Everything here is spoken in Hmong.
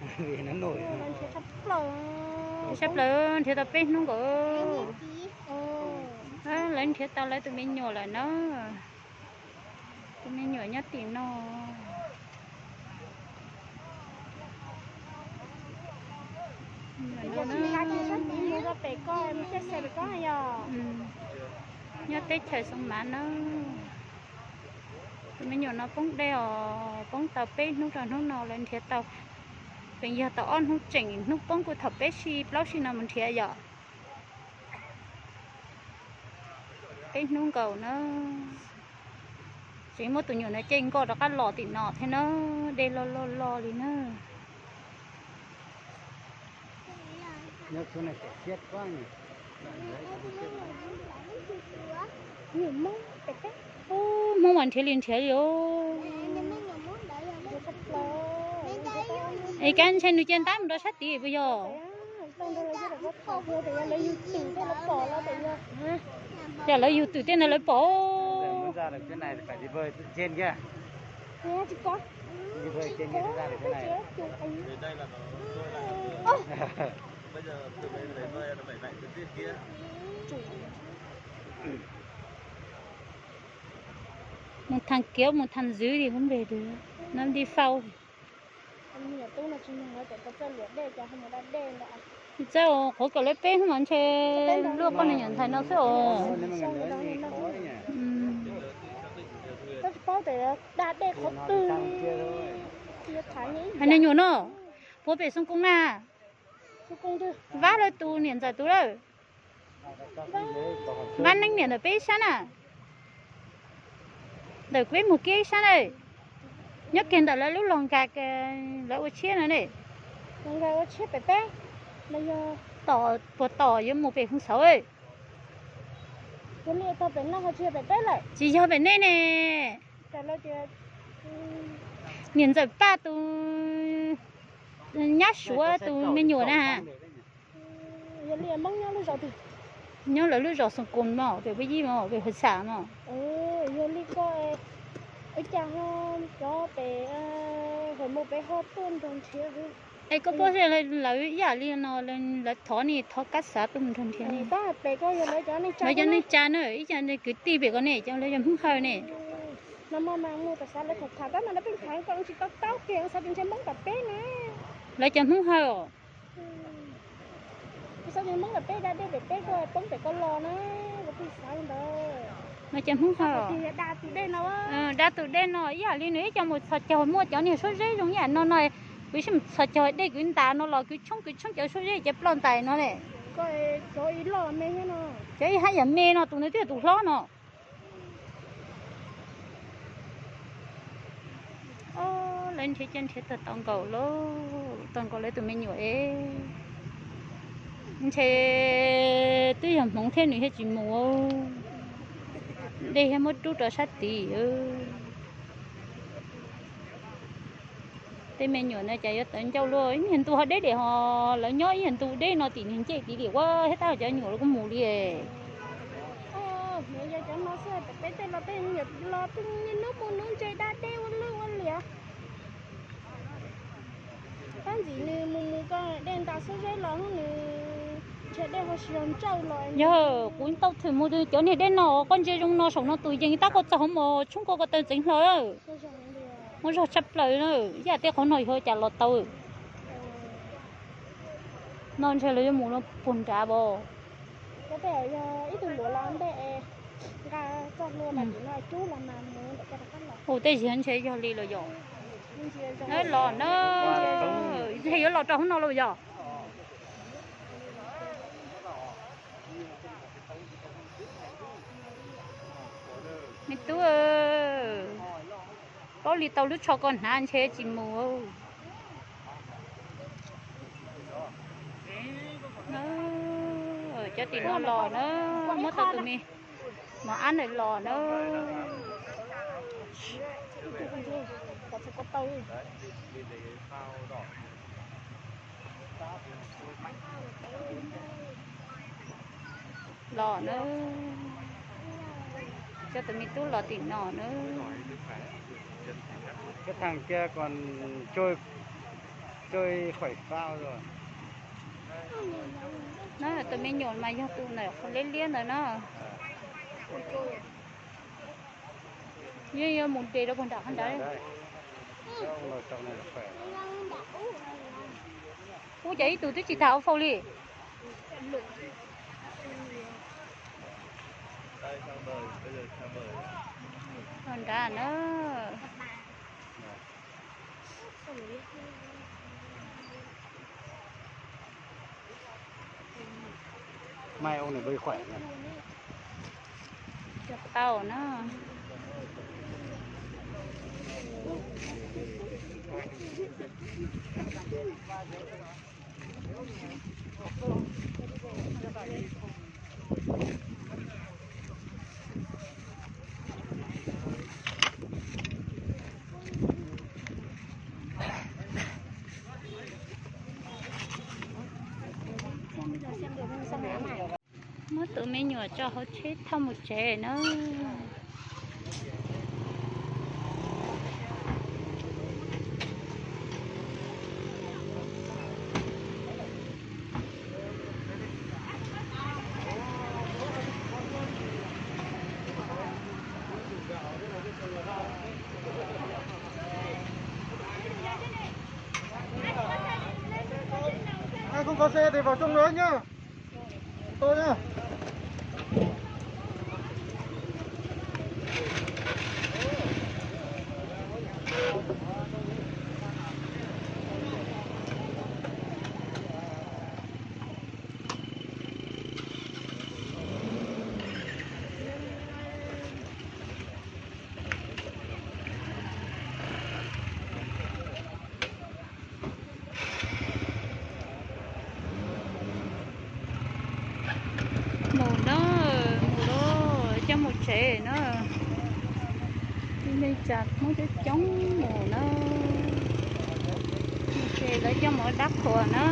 Nrhiav tshaj plaws, nrhiav tau peb hnub nkaus. Lawv nrhiav tau lawv tus me nyuam lawm na. Tus me nyuam nyob tim no. Nyob teb chaws Xoo Mav na. Tus me nyuam no poob dej os, poob tau peb hnub rau hnub no lawv nrhiav tau. Peem yog tau ob hnub tseem, hnub poob kuj thaum peb sij plaub sij no mus nrhiav yom. Peb hnub nkaus na. Tseem muab tus nyuam no cia nkoj rov qab los tim no thiab na, dej loj loj loj li na. Hmoob mas nrhiav li nrhiav li os. Es kav ntshe nws cia ntab mus rau sab tid puas yog? Yog lawv yug twm tej ntawd lawv pom. Mus thaj kiav mus thaj ntxwv li kuv npe no nti fau. Txawj qhov kom lawv peb hnub mas ntshe luaj poj niam nyuam ntxhais no xwb os. Hais niag nyuam no puas pem Xoo Koos na. Vab lawv tus niam ntxawm tus lawm. Vab neeb niam ntawm peb ib sab na. Ntawm peb mus kiag ib sab na. Nyob kiag ntawm lawv lub los nkag lawv ua tshiab no ne. Tom puas tom yuav mus pem Hwv Xauv. Tsis yog pem nej ne. Niam ntxawm Paj tus nyab Suav tus me nyuam na. Nyob lawv lub zos Xoo Koos mog, pem Pub Yib mog, pem Hwv Xauv mog. Es koj paub lawv ib yam li no, lawv thov ne, thov kab xav tuaj mus nrog nrhiav ne. Lawv cov neej tsa na, ib co kwv tij pem ko ne, cov lawv yog Hmoob Hawj ne. Lawv cov Hmoob Hawj os. Lawv cov Hmoob Hawj os. Da tus dej no ib yam li nws ib co mus txhos caug, muaj cov niag suab zeb zoo ib yam no no, kuv sim txhos caug dej kwv ntas no los kwv tshoob kwv tshoob cov suab zeb ces ploj ntais no ne. Cov ib hab yam me no, tus nws twb yog tus hlob no. Lawv nrhiav cia nrhiav tau tau nkaus lauj, tau nkaus lawv tus me nyuam es. Ntshe twb yog hmoov thiab nws thiaj tsis mus. Dej thiab muab rub rau sab tid. Tej me nyuam no cas yuav tawv ncauj luaj, ib niag ntu ho deb deb ho, lawv nyob ib niag ntu deb no tim niag ncej tid li ua thiab tab cov nyuam los kuj mus li. Yog kuv tau thwm mus cov niag dej no, koj ntsia zoo no saum no tus yees tab koj txog hauv mos tshoob koj ko taw ntxeev hlo. Muaj zog tshaj plaws na, ib yam tej qhov no yog cas los tau. No ntshe lawv yuav mus no puag nrad as. Ua tej zig ntshe yog li los yog. Los na, ntshe yuav los rau hauv no los yog. Me tub, paub li tau lub tsho koj hnav ntshe tsis mus. Cov tim no los na, muab tau tus me mos ab ntawm los na. Los na, cov tus me tub los tim no na. No tus me nyuam mas yog tus ntawm qhov liab liab ntawd no. Yeej yuav mus de rau puag nram qhov ntawd. Ub, cas ib tug twb tsis tas ua faus li. Ua nrad na. Cov tau na. Muab tus me nyuam tso hauv tsheb thauj mus tsev na. Ai không có xe thì vào trong đó nhá. Tôi nhá. Mus na, mus lawm, coj mus tsev na. Ib leeg tsa Hmoob coob coob mus na. Mus tsev lawv coj mus ua dab qhuas na.